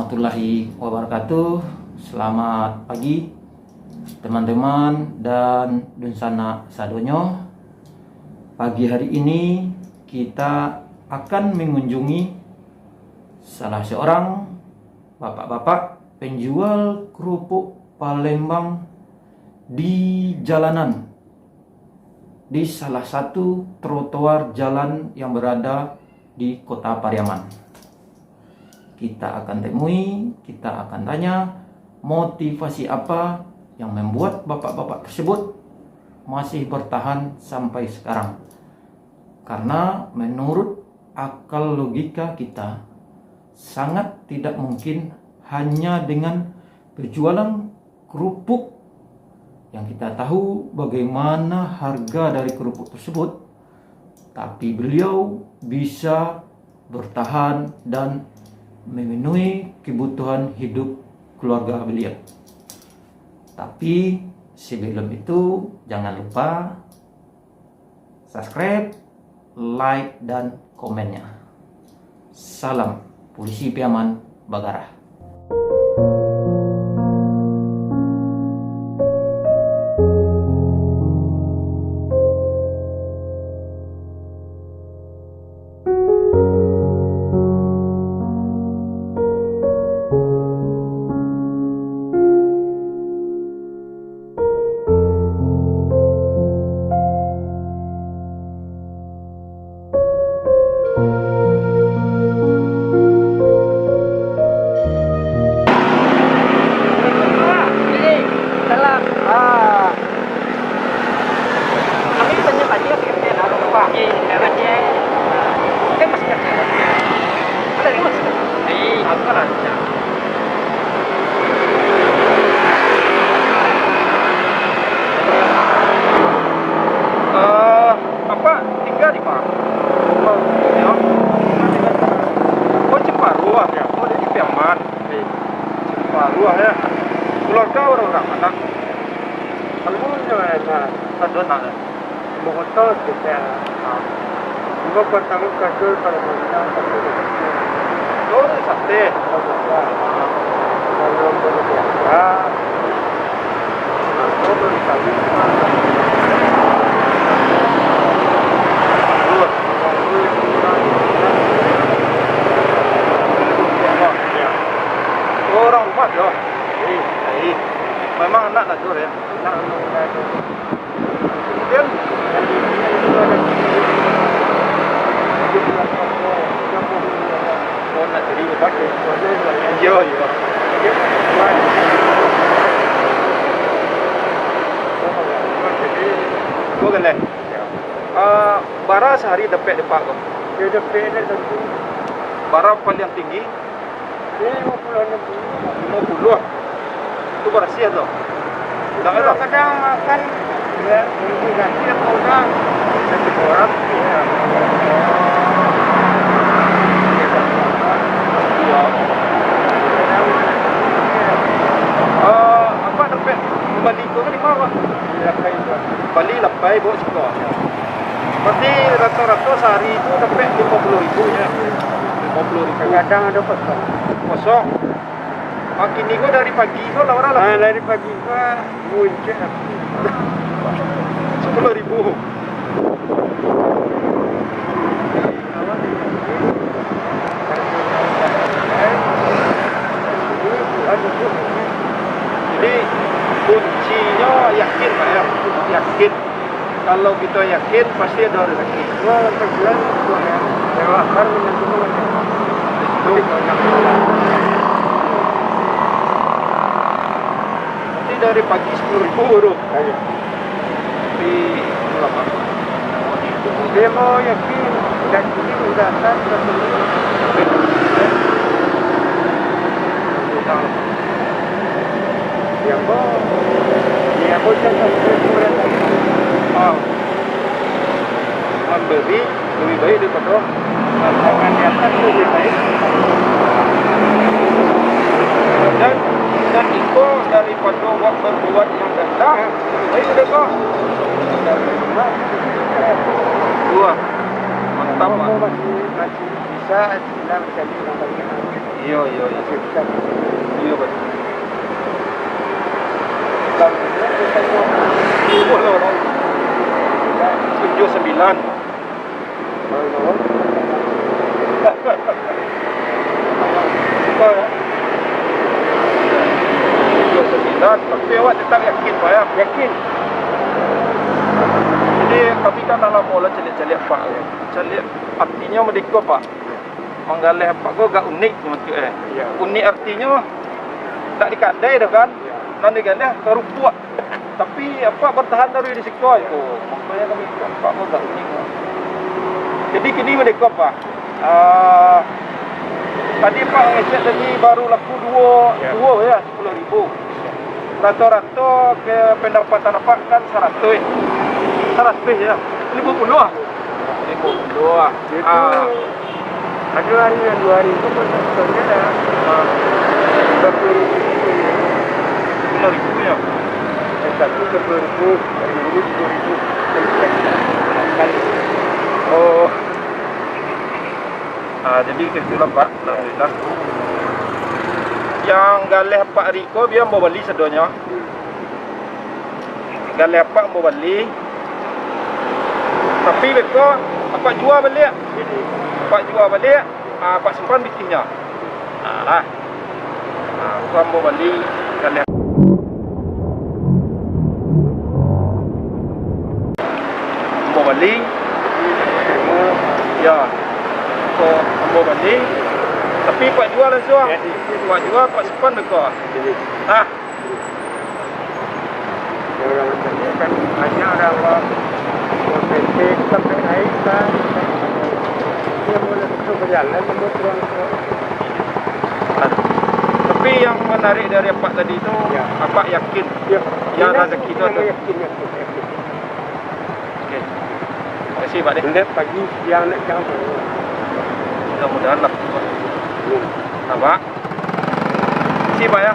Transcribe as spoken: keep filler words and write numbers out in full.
Warahmatullahi wabarakatuh. Selamat pagi, teman-teman dan dunsanak sadonyo. Pagi hari ini, kita akan mengunjungi salah seorang bapak-bapak penjual kerupuk Palembang di jalanan, di salah satu trotoar jalan yang berada di Kota Pariaman. Kita akan temui, kita akan tanya motivasi apa yang membuat bapak-bapak tersebut masih bertahan sampai sekarang. Karena menurut akal logika kita, sangat tidak mungkin hanya dengan berjualan kerupuk yang kita tahu bagaimana harga dari kerupuk tersebut, tapi beliau bisa bertahan dan memenuhi kebutuhan hidup keluarga beliau. Tapi sebelum itu, jangan lupa subscribe, like, dan komennya. Salam Pulisi Piaman Bagarah. Salam. Ah. Kami banyak aja, Pak. Iya, iya, iya. Kan masih kecil. Ada lima sudah. Iya, aku kan lancar. Eh, apa tinggal di mana? Ya. Oh, Cemparua. Ya. Oh, di Piaman. Di Cemparua, ya. Keluarga orang-orang mana? Kalau punya, ya, nah. Satu anak, ya. Motor kita. Ah. Cuma pertama kali kalau punya, tapi Oh, sate. Kalau biasa, Orang rumah tu. Memang anak lah tu, ya. Kemudian, oh, nak jadi bapak. Iyo, iyo. Jadi, oh, kan, eh? Ah, bara sahari dapek dek Pak ko? Iyo, dapek dek tentu. Bara paliang tinggi? Limo puluah, anam puluah. Limo puluah. Itu barasiah tu. Kadang-kadang. Kadang makan, ya, mungkin ganti atau orang. Ganti orang, ya. Iya. Kadang, ya. Eh, apa dapek? Bali tu kan lima, Pak? Bali lapai, Pak. Bali lapai, bawa siko. Berarti rata-rata sahari tu dapek limo puluah ribu, ya. Limo puluah ribu. Kadang-kadang ado kosong. Kosong. Makin ni ko dari pagi ko lah orang lah. Ah, dari pagi ko muncak. Sepuluh ribu. Jadi, kuncinyo yakin, Pak, ya. Yakin. Kalau kito yakin, pasti ado rezeki. Wah, sebulan, sebulan. Lewat, baru nanti malam. Itu. Berarti dari pagi sepuluh ribu tu. Ayo. Di berapa? Dia mau yakin, dan ini udah atas, udah turun. Utang. Yang mau, yang mau cakap, dia kurang. Ah. Memberi lebih baik daripada pasangan di atas tu lebih baik. Dan, dan iko daripada buat berbuat yang rendah, lebih baik sedekah. Dua. Mantap, Pak. Iyo, iyo, iyo. Iyo, batua. Tujuah sambilan. Tujuah sambilan, tapi awak tetap yakin, Pak, yo? Yakin. Jadi, kami kan lah lamo lah caliak-caliak, Pak. Caliak, artinyo madeko, Pak. Manggaleh apak ko agak unik, maksud, eh. Iya. Unik artinyo, tak di kadai doh kan. Iya. Nan digaleh karupuak. Tapi apak bartahan taruih di siko, oh, makonyo kami apak ko agak unik. Jadi kini madeko, Pak. Ah, tadi apak ngecek tadi baru laku duo, Iya. duo, yo, sapuluah ribu. Rato-rato ke pendapatan apak kan saratuih. Saratuih, yo. Limo puluah. Limo puluah. Itu Ah. Ado hari nan duo hari tu, pun satunya dah, ah, dua puluh ribu. Dua puluh ribu, yo? Yang satu dua puluh ribu, hari ini dua puluh ribu. Oh. Ah, jadi kecil lah, Pak. Alhamdulillah. Yang galeh apak riko, bia ambo bali sadonyo. Galeh apak ambo bali. Tapi beko, apak jua baliak. Apak jua baliak, ah, apak simpan pitihnyo. Nah, lah. Nah, ko ambo bali galeh. Ambo bali. Yo. Ko ambo bali. Tapi apak jua langsuang. Apak jua, apak simpan beko. Nah. Orang macam ni kan banyak orang bawa motor sampai naik kan. Dia boleh tu berjalan sama orang tu. Tapi yang menarik dari apak tadi tu, Ya. apak yakin Ya. yang Yakin, rezeki tu yakin, ada. yakin, yakin, yakin. Oke. Terima kasih, Pak, deh. Lihat pagi, siang, nak siang. Mudah-mudahan lah. Hmm. Nampak? Terima kasih, Pak, ya.